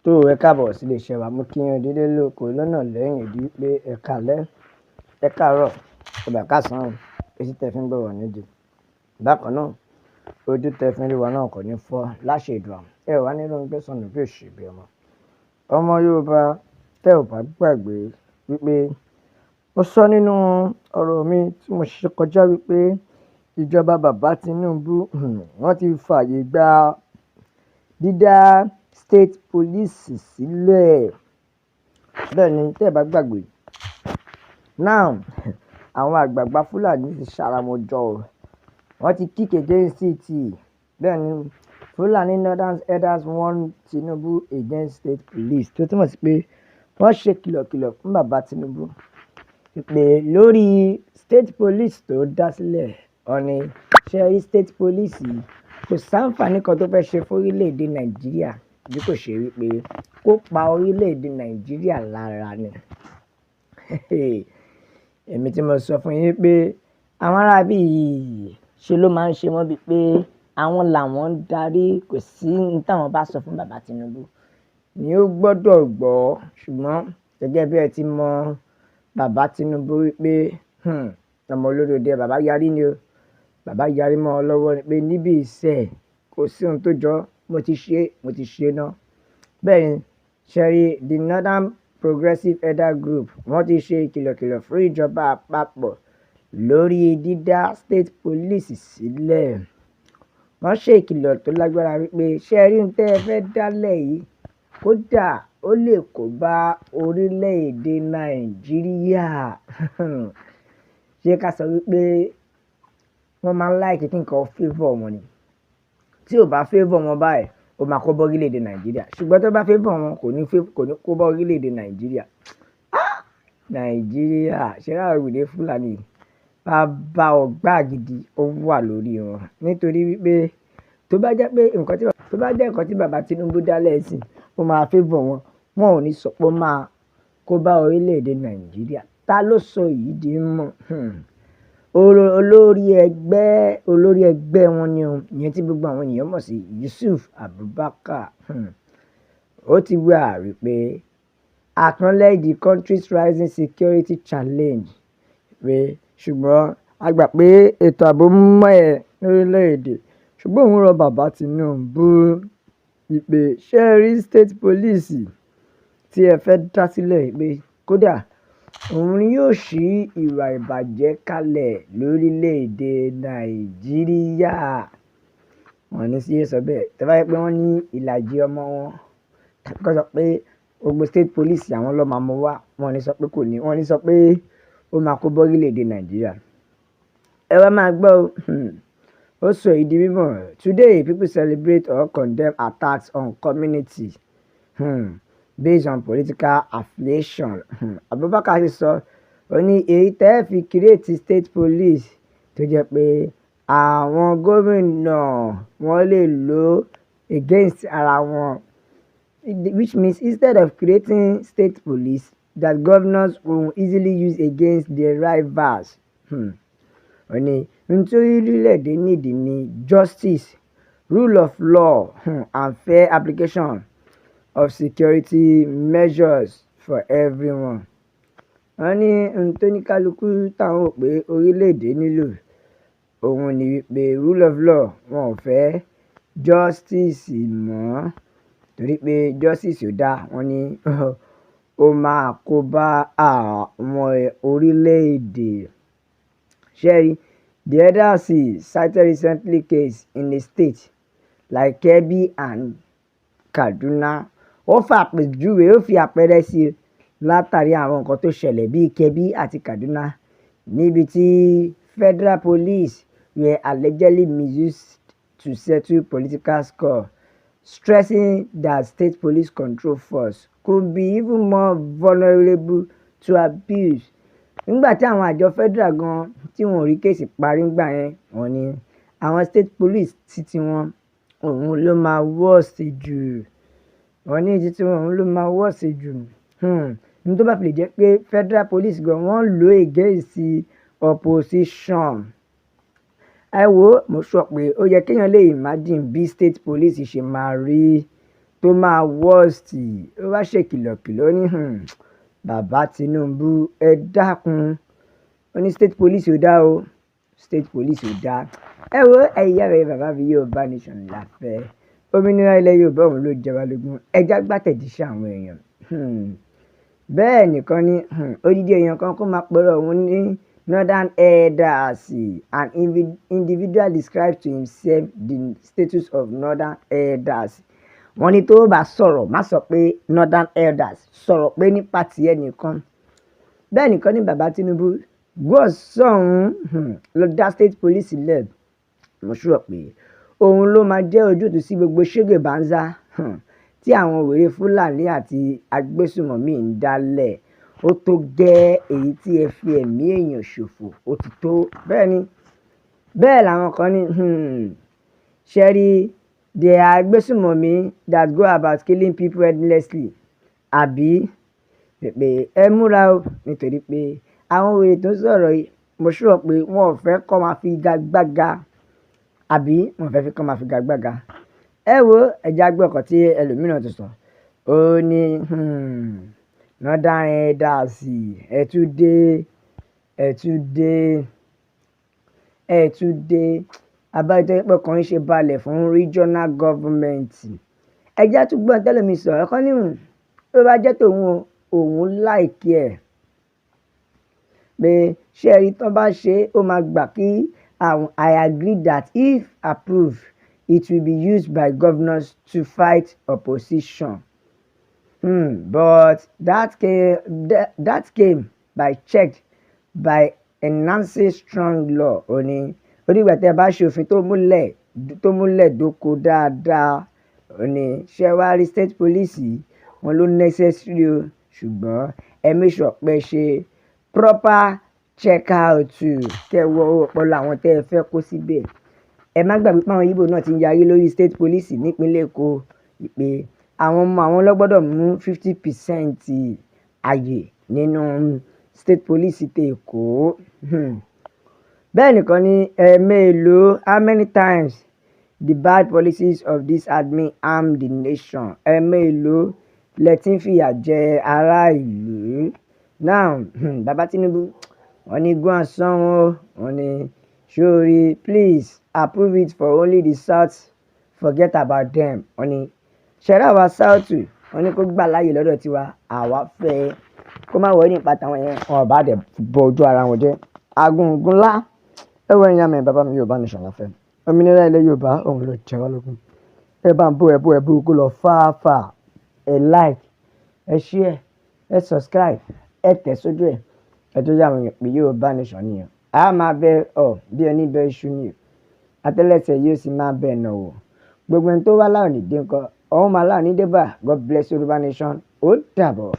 Tó ẹ káàbọ̀ sí ilé iṣẹ́ wa, mo kí yín dédé lóko lọ́nà lẹ́yìn ìdí pé ẹ káalẹ́, ẹ káàárọ̀, ẹ káàsán o, etí tẹ fi ń gbọ́ wa nídìí. Bákan náà, ojú tẹ fi ń rí wa náà kò ní fọ́ láṣẹ Èdùà. Ẹ wá nínú gbé sọnù bí òṣì bí ọmọ. Ọmọ Yorùbá, tẹ́ ò bá gbàgbé wípé mo sọ nínú ọ̀rọ̀ mi tí mo ṣe kọjá wípé ìjọba bàbá Tinubu, wọ́n ti fààyè gba dídá state police sílẹ̀. Bẹ́ẹ̀ ni, tẹ́ ẹ bá gbàgbé. Now, àwọn àgbààgbà Fúlàní ti ṣara wọn jọ o. Wọ́n ti kick against it. Bẹ́ẹ̀ ni, Fulani Northern Elders warn Tinubu against state police. Tó túmọ̀ sí pé wọ́n ṣe kìlọ̀kìlọ̀ fún bàbá Tinubu pé lórí state police tó dá sílẹ̀, wọ́n ní ṣé rí state police yìí kò sáǹfààní kan tó fẹ́ ṣe fún orílẹ̀-èdè Nàìjíríà bí kò ṣe wípé kó pa orílẹ̀-èdè Nàìjíríà lára ni. Èmi tí mo sọ fún yín pé àwọn aráabí yìí ṣe ló máa ń ṣe wọ́n bíi pé àwọn làwọn ń darí, kò sí ohun táwọn bá sọ fún bàbá Tinubu ni ó gbọ́dọ̀ gbọ́. Ṣùgbọ́n gẹ́gẹ́ bí ẹ ti mọ bàbá Tinubu wípé ọmọ olódòdó bàbá yarí ni o. Bàbá yarí mọ́ ọ lọ́wọ́ ni pé níbi iṣẹ́ kò sí ohun tó jọ, mo ti ṣe, mo ti ṣe ná. Bẹ́ẹ̀ ni, ṣé rí the Northern Progressive Elder Group, wọ́n ti ṣe ìkìlọ̀kìlọ̀ fún ìjọba àpapọ̀ lórí dídá state police sílẹ̀. Wọ́n ṣe ìkìlọ̀ tó lágbára wípé ṣé ẹ rí ohun tí ẹ fẹ́ dálẹ̀ yìí, kódà ó lè kó bá orílẹ̀-èdè Nàìjíríà. Ṣé ká sọ wípé wọ́n máa ń like kí nǹkan favour wọn ni? Tí ò bá favour wọn báyìí, ó máa kó bá orílẹ̀-èdè Nàìjíríà. Ṣùgbọ́n tó bá favour wọn, kò ní kó bá orílẹ̀-èdè Nàìjíríà. Ah! Nàìjíríà, ṣé rí àwọn wèrè Fúlàní yìí? Bàbá ọgbà gidi ó wà lórí wọn. Nítorí wípé tó bá jẹ́ nǹkan tí bàbá Tinubu dá lẹ́sìn, ó máa favour wọn. Wọn ò ní sọ pé ó máa kó bá orílẹ̀-èdè Nàìjíríà. Ta ló sọ èyí di mímọ̀? Olórí ẹgbẹ́ wọn ni o. Ìyẹn tí gbogbo àwọn ènìyàn mọ̀ sí Yusuf Abubakar. Ó ti wá wípé acknowledge the country's rising security challenge pé ṣùgbọ́n a gbà pé ètò ààbò mẹ́hẹ lórílẹ̀-èdè. Ṣùgbọ́n òun rọ bàbá Tinubu wípé ṣé ẹ rí state police tí ẹ fẹ́ dá sílẹ̀ pé kódà òun ni yóò ṣí ìwà ìbàjẹ́ kalẹ̀ lórílẹ̀-èdè Nàìjíríà. Wọ́n ní sí sọ bẹ́ẹ̀. Tí bá jẹ́ pé wọ́n ní ìlàjì ọmọ wọn, tàbí kí wọ́n sọ pé gbogbo state police àwọn ló máa mú wá, wọ́n ò ní sọ pé kò ní, wọ́n ò ní sọ pé ó máa kó bá orílẹ̀-èdè Nàìjíríà. Ẹ wá máa gbọ́ o. Ó sọ èyí di mímọ̀. Today, people celebrate or condemn attacks on community based on political affiliation. Abubakar sì sọ, ó ní èyí tẹ́ ẹ fi create state police tó jẹ́ pé àwọn gómìnà wọ́n lè lò against ara wọn. Which means instead of creating state police that governors will easily use against their rivals. Ó ní ohun tí orílẹ̀-èdè need ni justice, rule of law and fair application of security measures for everyone. Wọ́n ní ohun tó ní kálukú táwọn rò pé orílẹ̀-èdè nílò, òun ni wípé rule of law, wọn ò fẹ́ justice mọ́. Torí pé justice ò dá, wọ́n ní ó máa kó bá àwọn orílẹ̀-èdè. Ṣé ẹ rí, the elders cited recently case in a state like Kebbi and Kaduna. Ó fàpèjúwe, ó fi àpẹẹrẹ sí látàrí àwọn nǹkan tó ṣẹlẹ̀ bíi Kebbi àti Kaduna níbi tí federal police were allegedly misused to settle political score, stressing that state police control force could be even more vulnerable to abuse. Nígbà tí àwọn àjọ federal gan tí wọ́n ò rí case parí nígbà yẹn, wọ́n ní àwọn state police títí wọn òun ló máa worst jù. Wọ́n ní títí wọn òun ló máa worst jù. Ní tó bá fi lè jẹ́ pé federal police gan wọ́n lò against opposition. Ẹ wo, mo sọ pé ó yẹ kí èèyàn lè imagine bí state police ṣe máa rí. tó máa worst. Ó wá ṣèkìlọ̀kìlọ̀, ó ní bàbá Tinubu, ẹ dákun. Ó ní state police ò dá o, state police ò dá. Ẹ wo, ẹ̀yà rẹ̀, bàbá mi, Yorùbá nation la fẹ́. Òmìnira ilẹ̀ Yorùbá, òun ló jẹ wá lógún. Ẹ já gbàtẹ̀jíṣẹ́ àwọn èèyàn. Bẹ́ẹ̀ nìkan ni odidi èèyàn kan kó máa pẹ̀rọ òun ní Northern Elders. An individual describes to himself the status of Northern Elders. Wọ́n ní tó bá sọ̀rọ̀, má sọ pé Northern Elders, sọ̀rọ̀ pé nípa tiẹ̀ nìkan. Bẹ́ẹ̀ nìkan ní bàbá Tinubu gbọ́ sọ̀hún lọ dá state police sílẹ̀. Mo sure pé òun ló máa jẹ́ ojútùú sí gbogbo ṣége banza tí àwọn wèrè Fúlàní àti agbésùmọ̀mí ń dálẹ̀. Ó tó gẹ́, èyí tí ẹ fi ẹ̀mí èèyàn ṣòfò, ó ti tó. Bẹ́ẹ̀ ni, bẹ́ẹ̀ làwọn kan ní ṣe rí, there are agbésùmọ̀mí that go about killing people endlessly, àbí pé ẹ múra o, nítorí pé àwọn wèrè tó ń sọ̀rọ̀ yìí, mo sure pé wọn ò fẹ́ kó máa fi igagbága, àbí wọn ò fẹ́ fi kó máa fi igagbága. Ẹ wo, ẹ jẹ́ á gbọ́ nǹkan tí ẹlòmíràn ti sọ. Ó ní Northern Elders, ẹ tún dé, ẹ tún dé, ẹ tún dé. Abájọ tó jẹ́ pé ọkàn yín ṣe balẹ̀ fún regional government. Ẹ jẹ́ á tún gbọ́ ohun tẹ́lòmíì sọ. Ọ̀kan ní tó bá jẹ́ tòun o, òun like ẹ̀ pé ṣé ẹ rí, tán bá ṣe, ó máa gbà kí àwọn. I agree that if approved, it will be used by governors to fight opposition. But that came by checked by enhancing strong law. Ó ní ó dìgbà tí ẹ bá ṣe òfin tó múlẹ̀ dóko dáadáa. Ó ní ṣé wàá rí state police yìí, wọn ló necessary o, ṣùgbọ́n ẹ make sure pé ṣe proper check out, kẹ́ wo ọpọlọ àwọn tẹ́ ẹ fẹ́ kó síbẹ̀. Ẹ má gbàgbé pé àwọn Igbo náà ti ń yarí lórí state police nípínlẹ̀ Èkó, pé àwọn ọmọ àwọn ló gbọ́dọ̀ mú 50% ààyè nínú state police ti Èkó. Bẹ́ẹ̀ nìkan ní ẹ̀ẹ̀mélòó, how many times the bad policies of this admin harm the nation? Ẹ̀ẹ̀mélòó lẹ ti ń fìyà jẹ ará ìlú? Now, bàbá Tinubu, wọ́n ní go and sanwó, wọ́n ní sórí, please approve it for only the south, forget about them. Wọ́n ní ṣẹ̀rá àwa south, wọ́n ní kó gbà láàyè lọ́dọ̀ tiwa, àwa fẹ́ kó má wọrí nípa tàwọn yẹn, wọn ò bá dẹ̀ bọ ojú ara wọn jẹ́. Agúngunlá, ẹ wọ ẹ̀yin àmì bàbá mi, Yorùbá nation la fẹ́. Òmìnira ilẹ̀ Yorùbá, òun ló jẹ wá lógún. Ẹ bá ń bó, ẹ bó, ẹ bó kó lọ fàáfàá. Ẹ like, ẹ share, ẹ subscribe, ẹ tẹ̀ sójú ẹ. Ẹ tó yà àwọn èèyàn pé Yorùbá nation nìyẹn. A máa bẹ ọ bí ẹni bẹ iṣu ni o. Àtẹ́lẹsẹ̀ yóò sì máa bẹ̀ nà wò. Gbogbo ẹni tó wá láwọn ní dé ńkọ́, ọ̀hún máa láwọn ní dé bá. God bless Yorùbá nation. Ó dàbọ̀.